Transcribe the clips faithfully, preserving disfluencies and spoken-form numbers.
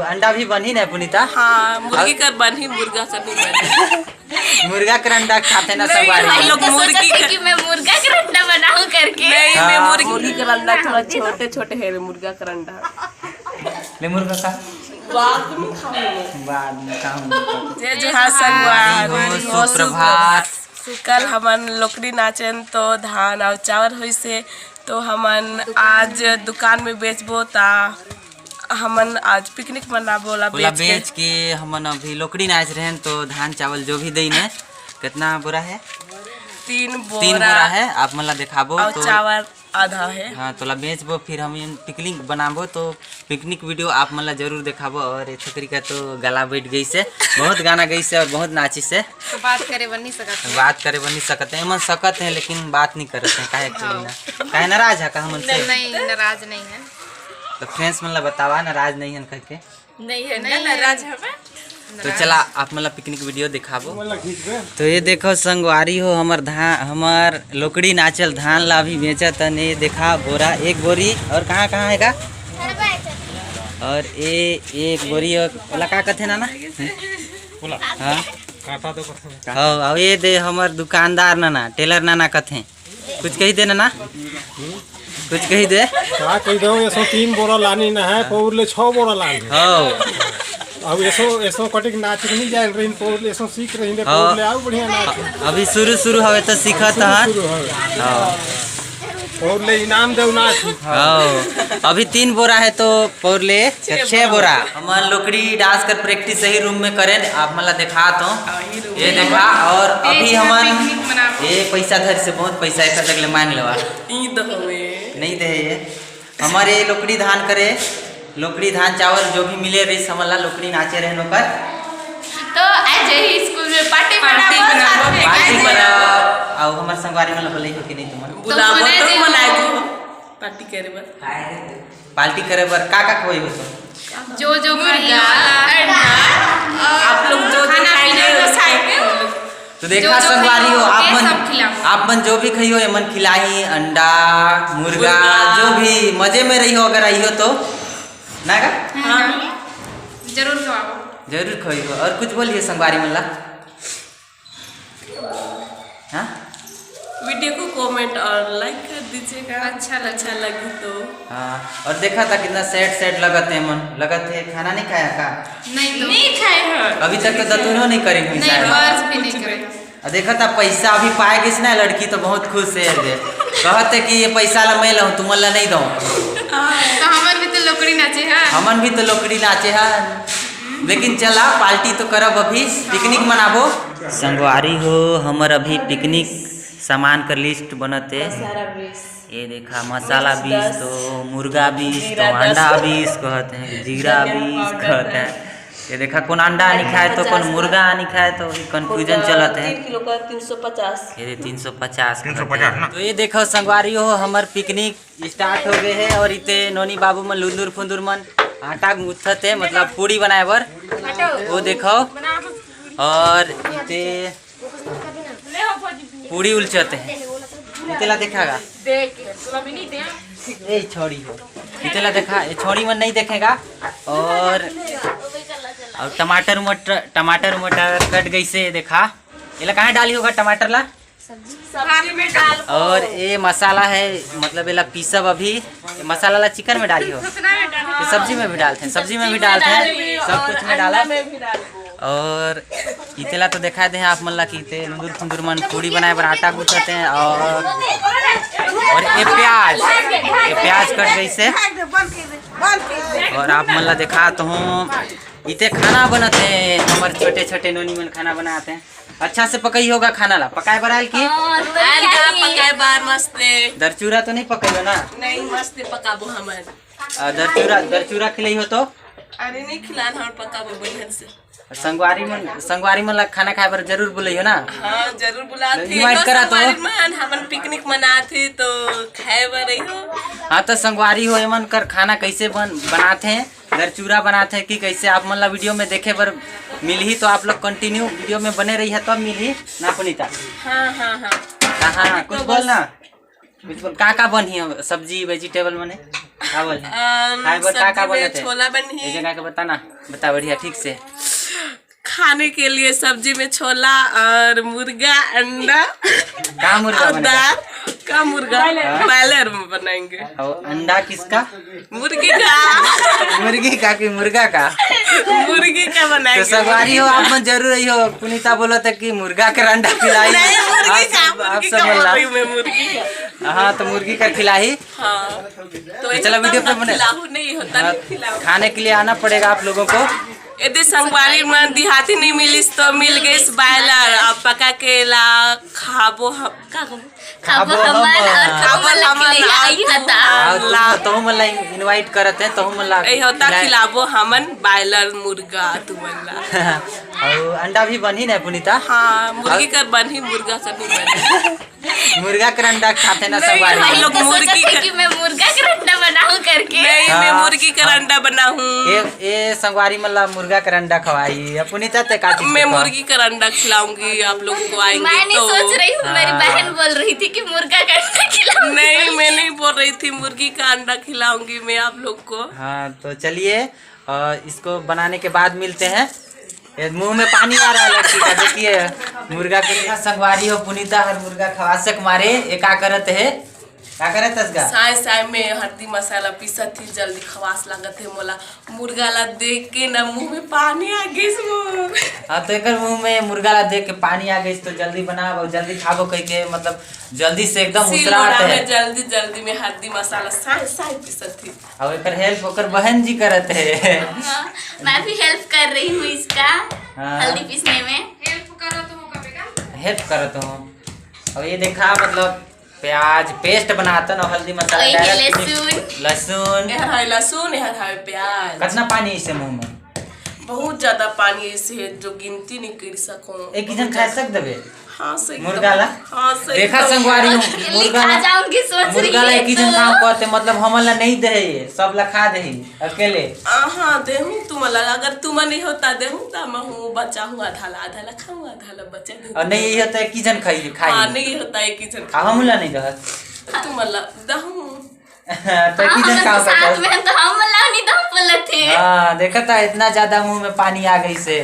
अंडा भी बनही ना पुनीता? हाँ, मुर्गी कर बनही, मुर्गा कर नहीं बनही। मुर्गा कर अंडा खाथे ना नहीं, संगवारी हम मन। लोग तो मुर्गी सोचत है कर कि मैं मुर्गा कर अंडा बनाऊं करके। नहीं, मैं हाँ। मुर्गी मुर्गी कर अंडा थोड़ा छोटे छोटे है रे, मुर्गा कर अंडा। ले मुर्गा का बाद में खाऊंगा। बाद में खाऊंगा। जय जोहार संगवारी हो, सुप्रभात। कल हमन लोकड़ी नाचेन तो धान अउ चावल होइसे, तो हमन आज दुकान में बेचबो ता हमन आज पिकनिक मनाबो ओला ओला बेच के। बेच के हमन अभी लोकड़ी नाच रहे हैं, तो धान चावल जो भी दई ने, कितना बोरा है? तीन तीन बोरा। बोरा है, आप मन ला दिखाबो अउ तो चावल आधा है। हाँ, तोला बेचबो, फिर हम पिकनिक बनाबो, तो पिकनिक वीडियो आप मन ला जरूर दिखाबो। और ये छोकरी का तो गला बैठ गई से, बहुत गाना गई से और बहुत नाची से। तो बात करे बर नहीं सकत है। बात करे बर नहीं सकत है, एमन सकत है लेकिन बात नहीं करत है, काहे के हाँ। ना? काहे नाराज है का हमन से? नहीं, नाराज नहीं है। तो फ्रेंड्स मन ला बतावा नाराज नहीं है कह के। नहीं है, नहीं है। नाराज हवे। तो चला आप मन ला पिकनिक वीडियो दिखाबो। तो ये देखो संगवारी हो, हमर धान, हमर लोकड़ी नाचल धान ला अभी बेचत हन। ये देखा बोरा, एक बोरी और कहाँ कहाँ है का? और ये एक बोरी और ओला का कथे नाना? हाँ। काटा तो कथे। हाँ, अब ये दे हमर दुकानदार नाना, टेलर नाना कथे। कुछ कही दे नाना, कुछ कही दे। का कही दो, एसो तीन बोरा लानी ना है, पौर ले छह बोरा लानी है। हाँ। अब एसो, एसो कटिक नाच के नहीं जाए रही, पौर ले एसो सीख रही है, हाँ। पौर ले आओ बढ़िया नाच। अभी शुरू शुरू हवे तो सीखत शुरू हन। शुरू हवे। हाँ। पौर ले इनाम देव नाच। हाँ। अभी तीन बोरा है तो पौर ले छह बोरा। हमन लोकड़ी डांस कर प्रैक्टिस सही रूम में करेन, आप मन ला देखात हों। ये देखा, और अभी हमन ये पैसा धर से बहुत पैसा एक जगह ले मांग लेवा। ई दो हवे। नहीं दे ये। हमर ये लोकड़ी धान करे, लोकड़ी धान चावल जो भी मिले रहिस हमन ला लोकड़ी नाचे रहे ओकर। तो आज यही स्कूल में पार्टी पार्टी बनाबो, बनाबो। साथ में पार्टी खाए बनाबो। बनाबो। अउ हमर संगवारी मन ला बोले हो कि नहीं तुमन? बुलाबो तो मना दो। पार्टी करे बर। पार्टी करे बर का का खोई हो तो? जो जो मुर्गा, अंडा, आप लोग जो जो खाना खाएंगे पीना जो उसको खाएंगे। तो देखा जो जो संगवारी हो, खाएंगे, आप मन, सब खिलाओ। आप मन जो भी खाइयो, एमन खिलाही, अंडा, मुर्गा, मुर्गा। जो भी मजे में रही हो, अगर आई हो तो, ना का? हाँ। जरूर खवाओ। जरूर खवाओ। और कुछ बोलिए संगवारी मन ला। हाँ? वीडियो को कमेंट और लाइक कर दीजिएगा। अच्छा लगा। अच्छा लगी तो। हाँ, और देखा था कितना सैड सैड लगत है मन, लगत है खाना नहीं खाया का? नहीं तो। नहीं खाए हैं। अभी तक तो दतुनो नहीं करी हुई नहीं, शायद। बस भी नहीं करे। और देखा था पैसा अभी पाए गिस ना लड़की तो बहुत खुश है दे। कहत है कि ये पैसा ला मैं लाऊं, तुमन ला नहीं दऊं। तो हमन भी तो लोकड़ी नाचे हैं। हमन भी तो लोकड़ी नाचे हैं। लेकिन चला पार्टी तो करब अभी, पिकनिक मनाबो। संगवारी हो, हमर अभी पिकनिक सामान कर लिस्ट बनत हे। सारा बीस। ये देखा मसाला बीस, तो मुर्गा बीस, तो अंडा बीस कहत हे, जीरा बीस कहत हे। ये देखा कौन अंडा नहीं खाए तो कौन मुर्गा नहीं खाए तो ये कन्फ्यूजन चलत हे। तीन किलो का तीन सौ पचास। ये दे तीन सौ पचास तीन सौ पचास ना। तो ये देखो संगवारी हो, हमर पिकनिक स्टार्ट हो गए हे और इते नोनी बाबू मन लुंदुर फुंदुर मन आटा गूंथत हे, मतलब पूड़ी बनाए बर। वो देखो, और इते पूड़ी उलचत हे। इते ला देखा गा। ए छोड़ी हो। इते ला देखा, ये छोड़ी मन नहीं देखेगा। और, और टमाटर उमटर, टमाटर उमटर कट गई से देखा। एला कहाँ डाली होगा टमाटर ला? सब्जी में डाल। और ये मसाला है, मतलब एला पीसब अभी। ये मसाला ला चिकन में डाली हो? ये सब्जी में भी डालते हैं, सब्जी में भी डालते हैं, सब कुछ में डाला। और इतेला तो दिखा दे आप मन ला कि इते लुंदुर फुंदुर मन पूड़ी बनाए बर आटा गूंथत हैं। और, और ये प्याज, ये प्याज कट गई से। और आप मन ला दिखात हूँ, इते खाना बनत है, हमर छोटे छोटे नोनी मन खाना बनाते हैं। अच्छा से पकई होगा खाना ला, पकाए बर आयल की? हाँ, आयल का पकाए बर मस्त। दरचूरा तो नहीं पकई हो ना? नहीं, मस्त पकाबो हमन। आ, दरचूरा, दरचूरा खिलाई हो तो? अरे नहीं खिलान, हम पकाबो बढ़िया से। संगवारी मन, संगवारी मन ला खाना खाए बर जरूर बुलाई हो ना? हाँ, जरूर बुलात हे। Invite करा तो। संगवारी मन, हमन पिकनिक मनात हे तो खाए बर रही हो। हाँ तो संगवारी हो, एमन कर खाना कैसे बन, बनात हे? दरचूरा बनात हे कि कैसे आप मन ला वीडियो में देखे बर मिलही, तो आप लोग कंटिन्यू वीडियो में बने रही है तब मिलही ना पुनीता? हाँ, हाँ, हाँ। हाँ, हाँ, कुछ तो बोल बस ना, कुछ बोल। का का बनही अब सब्जी वेजिटेबल मने? का बोले? अम, खाए बर का का सब्जी में बनत हे? छोला बनही। ये जगह के बता ना, बता बढ़िया ठीक से। खाने के लिए सब्जी में छोला और मुर्गा, अंडा का मुर्गा और बनेगा? दाल। का मुर्गा? हाँ। बॉयलर में बनाएंगे। और अंडा किसका? मुर्गी का। मुर्गी का कि मुर्गा का? मुर्गी का तो बनाएंगे। संगवारी हो, आप मन जरूर आई हो। पुनीता बोलत हे कि मुर्गा के अंडा खिलाई। नहीं, मुर्गी आप का, सब, आप मुर्गी सब का बोल बोल रहा। रही हूँ मैं, मुर्गी का। हाँ, तो मुर्गी का खिलाई। हाँ। तो तो एक चलो, वीडियो पे बने। खिलाहू नहीं होता, हाँ, नहीं खिलाहू। खाने के लिए आना पड़ेगा आप लोगों को। यदि संगवारी मन देहाती नहीं मिलिस तो मिल गइस बॉयलर, अब पका के ला खाबो हम, का कहूँ? खाबो खाबो हमन हमन। और खाबो हमन खिलाई और हता। और तुम, ला। तुम मन ला इनवाइट करत हे, तुम मन ला ए होता खिलाए। खिलाबो हमन बॉयलर मुर्गा तुमन ला। और अंडा भी बनही ना पुनीता? हाँ, मुर्गी और कर बनही, मुर्गा कर नहीं बनही। मुर्गा के अंडा खाते ना नहीं, संगवारी। हम लोग तो मुर्गी सोचत हे के कि मैं मुर्गा के अंडा बनाऊं करके। नहीं, मैं हाँ। मुर्गी का अंडा बनाऊं। ये, ये संगवारी मन ला मुर्गा के अंडा खवाई। अब पुनीता ते का चीज मैं के खवा? मुर्गी का अंडा खिलाऊंगी आप लोगों को, आएंगे मैं नहीं तो। सोच रही हूँ, मेरी हाँ। बहन बोल रही थी कि मुर्गा का अंडा खिलाऊंगी। नहीं, मैं नहीं बोल रही थी, मुर्गी का अंडा खिलाऊंगी मैं आप लोग को। हाँ, तो चलिए, और इसको बनाने के बाद मिलते हैं। ये मुंह में पानी आ रहा है लड़की का, देखिए। मुर्गा के देखा संगवारी हो, पुनीता हर मुर्गा खवासे के मारे ये का करत हे, का करत हस गा? साय साय में हल्दी मसाला पीसत ही, जल्दी खवास लागत हे मोला। मुर्गा ला देख के ना मुंह में पानी आ गइस मोर। हाँ, तो एकर मुंह में मुर्गा ला देख के पानी आ गइस, तो जल्दी बनाब और जल्दी खाबो कह के, मतलब जल्दी से एकदम सिलौड़ा उसरात में है। जल्दी जल्दी में हल्दी मसाला साय साय पीसत ही। और एकर हेल्प ओकर बहन जी करत हे। हाँ, मैं भी हेल्प कर रही हूँ इसका हाँ। हल्दी पीसने में। हेल्प करो तो हो कभी का? हेल्प करत हो। और ये देखा, मतलब प्याज पेस्ट बनाता ना, हल्दी मसाला और ये direct लहसुन। लहसुन। एहर है लहसुन, एहर है प्याज। कितना पानी इसे मुंह में? बहुत ज्यादा पानी ऐसे है जो गिनती नहीं कर सको। एक ही जन खा सक देबे? हाँ, सही मुर्गा एकदम। ला? हाँ, सही देखा एकदम। संगवारी हो, अकेले मुर्गा खा ला, जाऊंगी सोच रही मुर्गा ला है एक ही जन तो। खाओ कहते, मतलब हमन ला नहीं दे ये, सब ला खा दे अकेले। आ, हाँ, देहूँ तुम ला, अगर तुम नहीं होता देहूँ तो मैं हूँ बचा हूँ, आधा ला, आधा ला खाऊँ, आधा ला बचा दूँ। और नहीं ये होता है एक ही जन खाई, खाई। हाँ, नहीं होता है एक ही जन आ, हम ला नहीं दहत। तुम ला दहूँ। तो की जन हाँ, का साथ पता? में तो हम लावनी दम बोलत हे। हाँ, देखा था, इतना ज्यादा मुंह में पानी आ गइसे।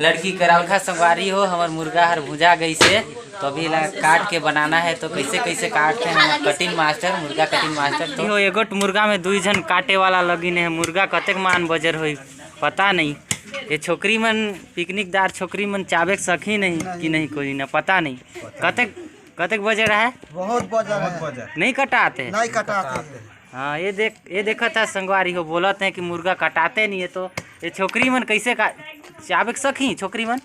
लड़की के रौलखा संगवारी हो, हमर मुर्गा हर भुंजा गइसे। तो अभी ला काट के बनाना है, तो कैसे कैसे काटते हैं हम कटिंग मास्टर, मुर्गा कटिंग मास्टर। तो हो, एगोट मुर्गा में दुई झन काटे वाला लगिन है। मुर्गा कतेक मान बजर होई, पता नहीं। ये छोकरी मन, पिकनिकदार छोकरी मन चाबे के सखी नहीं कि नहीं, कोई ना, पता नहीं। कतेक कतेक बजे रहा है? बहुत बजे रहा है। नहीं कटाते? नहीं कटाते। हाँ, ये देख, ये देखा था संगवारी हो, बोलत हैं कि मुर्गा कटाते नहीं है, तो ये छोकरी मन कैसे का चाबे के सखी छोकरी मन?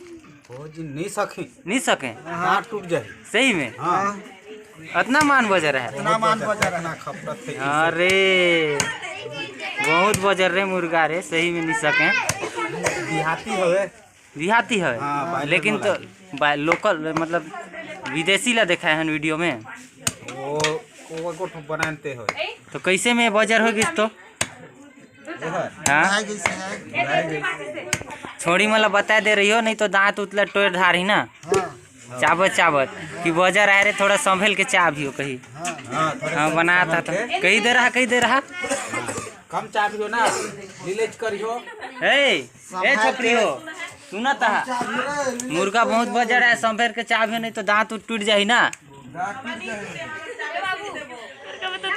ओ जी, नहीं सखी। नहीं सके? हाथ टूट जाए। सही में? हाँ। इतना मान बजे रहा है? इतना मान बजे रहा है। इतना खपत है। अरे, बहुत बजे रे मुर्गा रे, सही में नहीं सके। देहाती हवे। देहाती है? हाँ, बायलर लेकिन वाला। तो बा-, लोकल, मतलब विदेशी ला देखा है वीडियो में। वो, वो को ठो बनाते हो। तो कैसे में बजर हो गइस तो? हाँ? छोड़ी, मतलब बता दे रही हो, नहीं तो दांत उतला टोर धार ही ना। हाँ। चाबत चाबत कि बजर आए रे, थोड़ा संभल के चाब ही हो कही। हाँ, थोड़ा हाँ, सा बना था संभल तो। के। कही दे रहा, कही दे रहा। कम चाबियो ना, रिलीज करियो। ए, ए छोकरी हो, सुना ता। मुर्गा बहुत बजर है, संभर के चाबियो, नहीं तो दांत उत टूट जाही ना।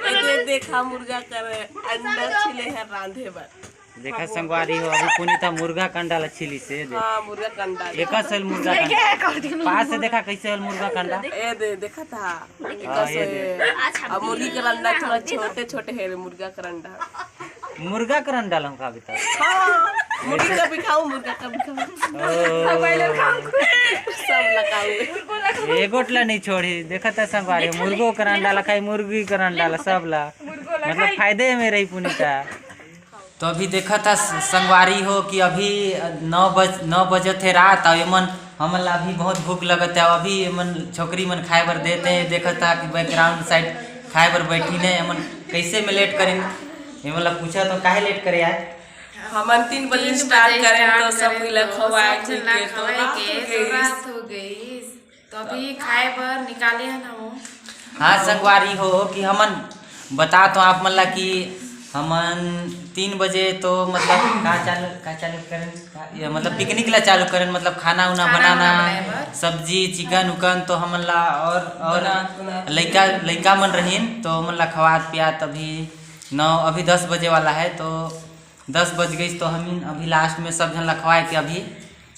ये देखा मुर्गा कर अंडा छिले है रांधे बर। देखा संगवारी हो, अभी पुनीता मुर्गा कंडा ला छिली से दे। हाँ, मुर्गा कंडा। देखा सल मुर्गा कंडा। पास से देखा कैसे हल मुर्गा कंडा। ए दे, देखा था। हाँ, ये दे। अब मुर्गी के अंडा थोड़ा छोटे छोटे है रे, मुर्गा के अंडा। मुर्गा के अंडा ला हम खाबे त। हाँ, मुर्गी का भी खाऊं, मुर्गा का भी खाऊं। ओ। सब लगाऊं। एगोट ला नहीं छोड़ी, देखा था संगवारी, मुर्गो के अंडा ला खाई, मुर्गी के अंडा ला, सब ला। मतलब फायदे में रही पुनीता। तो अभी देखा था स-, संगवारी हो कि अभी नौ बज-, नौ बजे थे रात, और एमन, हमन ला अभी बहुत भूख लगत है। अभी एमन छोकरी मन खाए बर देते हैं, देखा था कि बैकग्राउंड साइड खाए बर बैठी ने। एमन कैसे में लेट करें, एमन ला पूछा तो काहे लेट करे आए? हमन तीन बजे तीन स्टार्ट बजे करें स्टार्ट तो सब करें मिला तो खवाए सब पी झन ला के तो खवाए रात के हो तो गई। रात हो गई। तो अभी खाए बर निकाले हन हम। हाँ संगवारी हो कि हमन बता तो आप मन ला कि हमन तीन बजे तो मतलब का चालू का चालू करन का, ये मतलब पिकनिक ला चालू करन, मतलब खाना उना खाना बनाना, उना बनाए बर। सब्जी चिकन उकन तो हमन ला और और बना, बना। लइका लइका मन रहिन तो हमन ला खवात पियात अभी नौ अभी दस बजे वाला है तो दस बज गई तो हम अभी लास्ट में सब झन ला खवाए के अभी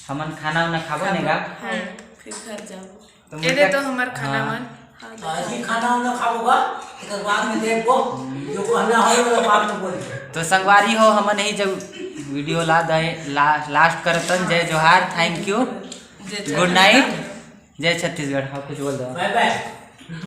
हमन खाना उना खाबो ने गा। हम्म, फिर घर जाबो। तो ये दे तो हमर खाना मन। आज भी खाना वाना खाबो गा, एकर बाद में देखबो, जो कहना हो वो बाद में बोल। तो संगवारी हो हमन ही जब वीडियो ला दे ला, लास्ट करतन। जय जोहार, थैंक यू, गुड नाइट, जय छत्तीसगढ़। हाँ कुछ बोल दो। बाय बाय।